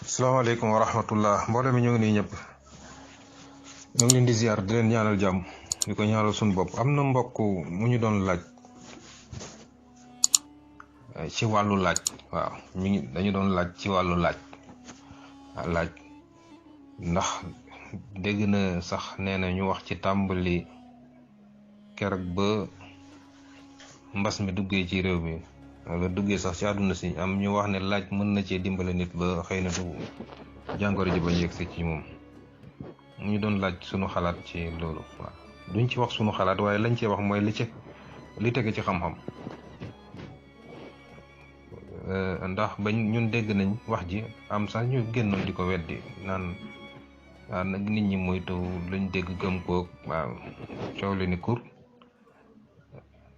Assalamualaikum warahmatullah. Mbooloo mi ñu ngi nii ñëpp ñu ngi leen di ziar di leen ñaanal jàmm di ko ñaanal suñu bopp. am na mbokk mu ñu doon laaj ci wàllu laaj. waaw dañu doon laaj ci wàllu laaj ndax dégg na sax nee na ñu wax ci tàmbali keroog ba mbas mi duggee ci réew mi wala duggee sax ci àdduna si am ñu wax ne laaj mën na cee dimbale nit ba xëy na du jàngoro ji ba yegg si ci moom. ñu doon laaj sunu xalaat ci loolu. waaw duñ ci wax sunu xalaat waaye lañ cee wax mooy li tege ci xam-xam. ndax bañ ñun dégg nañ wax ji am sax ñu génnoon di ko weddi naan nag nit ñi moytu lañ dégg gëm koog waaw coow li ni kur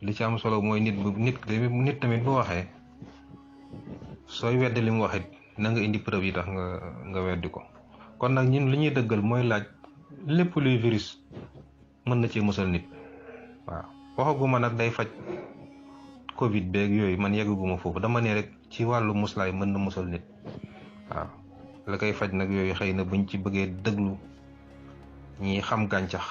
li ci am solo mooy nit tamit bu waxee sooy weddi li mu waxit na nga indi preuve yi tax nga weddi ko. kon nag ñun li ñuy dëggal mooy laaj lépp luy virus mën na cee musal nit. waaw waxaguma nag day faj covid beeg yooyu man yeggaguma foofu dama ne rek ci wàllu muslaay mën na musal nit. waaw la koy faj nag yooyu xëy na buñ ci bëggee dëglu ñi xam gàncax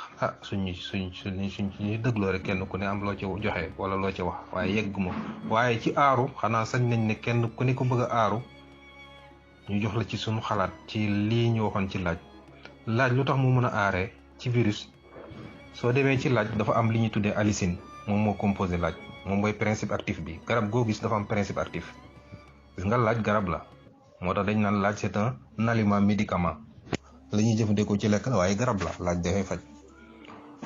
suñuy dëgloo rek kenn ku ne am loo ci joxe wala loo ci wax waaye yegguma. waaye ci aaru xanaa sañ nañ ne kenn ku ne ko bëgg a aaru ñu jox la ci suñu xalaat ci lii ñu waxoon ci laaj lu tax mu mën a aaree ci virus. soo demee ci laaj dafa am li ñuy tuddee allicine moom moo composé laaj moom mooy principe actif bi. garab goo gis dafa am principe actif. gis nga laaj garab la moo tax dañ naan laaj c'est un aliment médicament la ñuy jëfandikoo ci lekk la waaye garab la laaj dafay faj.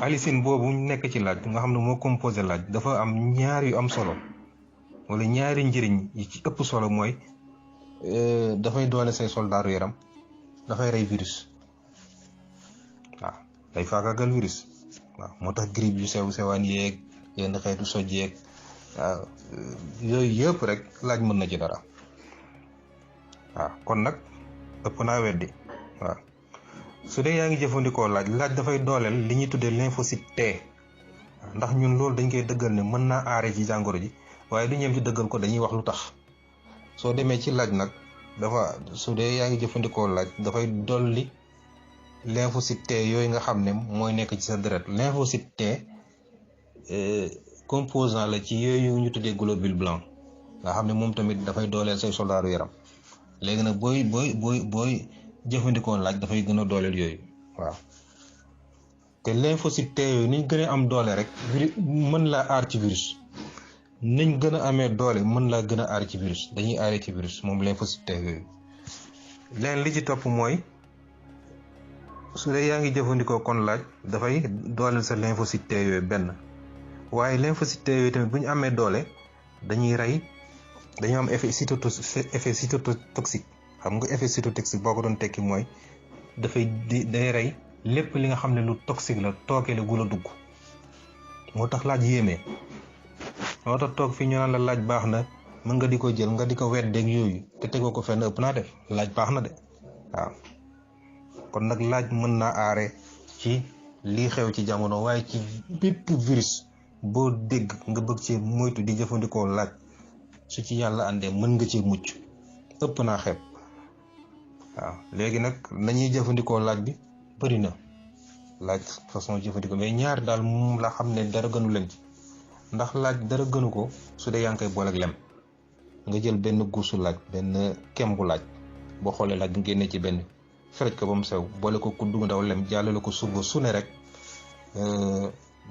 allicine boobu nekk ci laaj nga xam ne moo composé laaj dafa am ñaar yu am solo wala ñaari njëriñ yi ci ëpp solo mooy dafay doole say soldaaru yaram dafay rey virus. waaw day faagaagal virus. waaw moo tax grippe yu sewaan yeeg yenn xeetu soj yeeg waaw yooyu yëpp rek laaj mën na ci dara. waaw kon nag ëpp naa weddi. waaw su dee yaa ngi jëfandikoo laaj dafay dooleel li ñuy tuddee lymphocyte T. ndax ñun loolu dañ koy dëggal ne mën naa aare ci jàngoro ji waaye du ñeem ci dëggal ko dañuy wax lu tax. soo demee ci laaj nag su dee yaa ngi jëfandikoo laaj dafay dolli lymphocyte T yooyu nga xam ne mooy nekk ci sa deret. lymphocyte T composant la ci yooyu ñu tuddee globule blanc nga xam ne moom tamit dafay dooleel say soldaaru yaram. léegi nag booy jëfandikoo laaj dafay gën a dooleel yooyu. waaw te lymphocyte T yooyu niñ gën a am doole rek mën laa aar ci virus. niñ gën a amee doole mën laa gën a aar ci virus dañuy aaree ci virus moom lymphocyte T yooyu. leen li ci topp mooy su dee yaa ngi jëfandikoo kon laaj dafay dooleel sa lymphocyte T yooyu benn waaye lymphocyte T yooyu tamit bu ñu amee doole dañu am effet cytotoxique. xam nga effet cytotoxique boo ko doon tekki mooy day rey lépp li nga xam ne lu toxique la tooke la gu la dugg. moo tax laaj yéeme. moo tax toog fi ñu naan la laaj baax na mën nga di ko jël nga di ko weddeeg yooyu te tegoo ko fenn ëpp naa def. laaj baax na de waaw kon nag laaj mën naa aare ci lii xew ci jamono waaye ci bépp virus boo dégg nga bëgg ci moytu di jëfandikoo laaj su ci yàlla àndee mën nga ci mucc ëpp naa xeeb. waaw léegi nag nañuy jëfandikoo laaj bi bëri na laaj façon jëfandikoo mais ñaar daal moom la xam ne dara gënu leen ci. ndax laaj dara gënu ko su dee yaa ngi koy boole ak lem nga jël benn guusu laaj benn kembu laaj boo xoolee laaj nga génnee ci benn feraj ko ba mu sew boole ko kuddu ndaw lem jàllale ko suba su ne rek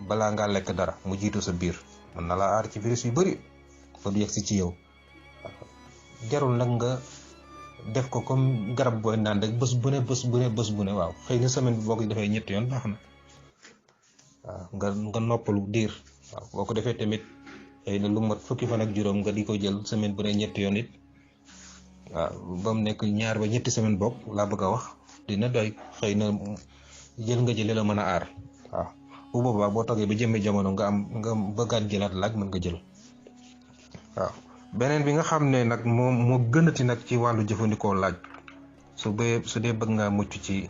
balaa ngaa lekk dara mu jiitu sa biir mën na laa aar ci virus yu bëri ba du yegg si ci yow. jarul nag nga def ko comme garab booy naan rek bés bu ne waaw xëy na semaine bi boo ko defee ñetti yoon baax na. waaw nga noppalu diir. waaw boo ko defee tamit xëy na lu mat fukki fan ak juróom nga di ko jël semaine bu ne ñetti yoon it waaw ba mu nekk ñaar ba ñetti semaine bopp laa bëgg a wax dina doy. xëy na jël nga jëlee la mën a aar. waaw bu boobaa boo toogee ba jëmee jamono nga bëggaat jëlaat laaj mën nga jël. waaw beneen bi nga xam ne nag moo gënati nag ci wàllu jëfandikoo laaj su dee bëgg ngaa mucc ci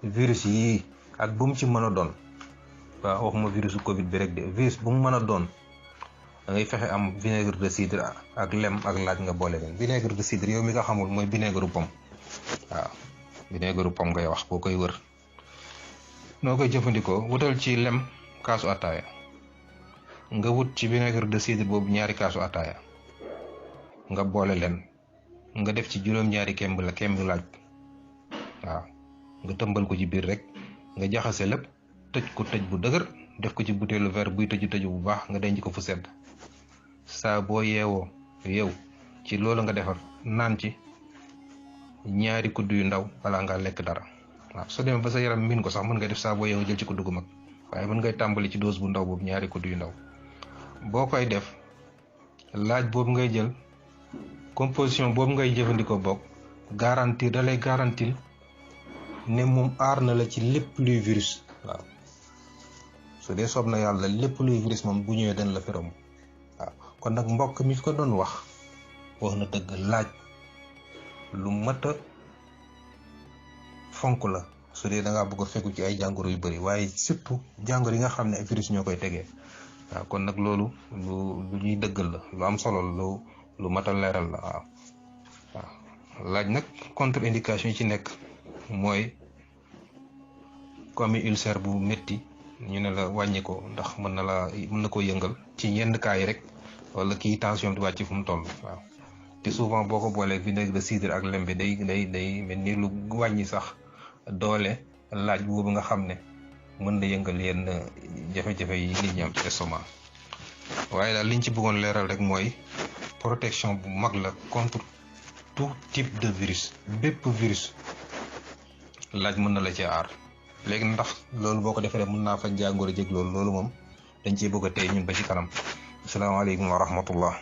virus yi ak bu mu ci mën a doon. waaw waxuma virusu covid bi rek de virus bu mu mën a doon da ngay fexe am vinaigre de cidre ak lem ak laaj nga boole leen. vinaigre de cidre yow mi nga xamul mooy vinaigre pomme waaw vinaigre pomme ngay wax boo koy wër. noo koy jëfandikoo wutal ci lem kaasu ataaya nga wut ci vinaigre de cidre boobu ñaari kaasu ataaya nga boole leen nga def ci juróom-ñaari kemb laaj waaw nga tëmbal ko ci biir rek nga jaxase lépp tëj ko tëj bu dëgër def ko ci butéelu verre buy tëju bu baax nga denc ko fu sedd saa boo yeewoo yow ci loolu nga defar naan ci ñaari kudd yu ndaw balaa ngaa lekk dara waaw soo demee ba sa yaram min ko sax mën ngay def saa boo yeewoo jël ci kudd gu mag waaye mën ngay tàmbali ci dose bu ndaw boobu ñaari kudd yu ndaw boo koy def laaj boobu ngay jël composition boobu ngay jëfandikoo bokk garantir da lay garantir ne moom aar na la ci lépp luy virus waaw su dee soob na yàlla lépp luy virus moom bu ñëwee dañ la fi romb waaw kon nag mbokk mi ko doon wax na dëgg laaj lu mat a fonk la su dee da ngaa bëgg a fekku ci ay jàngoro yu bëri waaye surtout jàngoro yi nga xam ne ay virus ñoo koy tegee waaw kon nag loolu lu ñuy dëggal la lu am solo la lu mat a leeral la waaw laaj nag contre indication yi ci nekk mooy ku amee ulcère bu métti ñu ne la wàññi ko ndax mën na koo yëngal ci yenn cas yi rek wala kii tension di wàcc fu mu toll waaw te souvent boo ko boolee vinaigre de cidre ak lem bi day mel ni lu wàññi sax doole laaj boobu nga xam ne mën na yëngal yenn jafe-jafe yi nit ñi am ci estomac waaye daal liñ ci bëggoon leeral rek mooy protection bu mag la contre tout type de virus bépp virus laaj mën na la ci aar léegi ndax loolu boo ko defee rek mën naa faj jàngoro jég loolu moom dañ ciy bëgg a tey ñun ba ci kanam asalaamaaleykum wa rahmatullah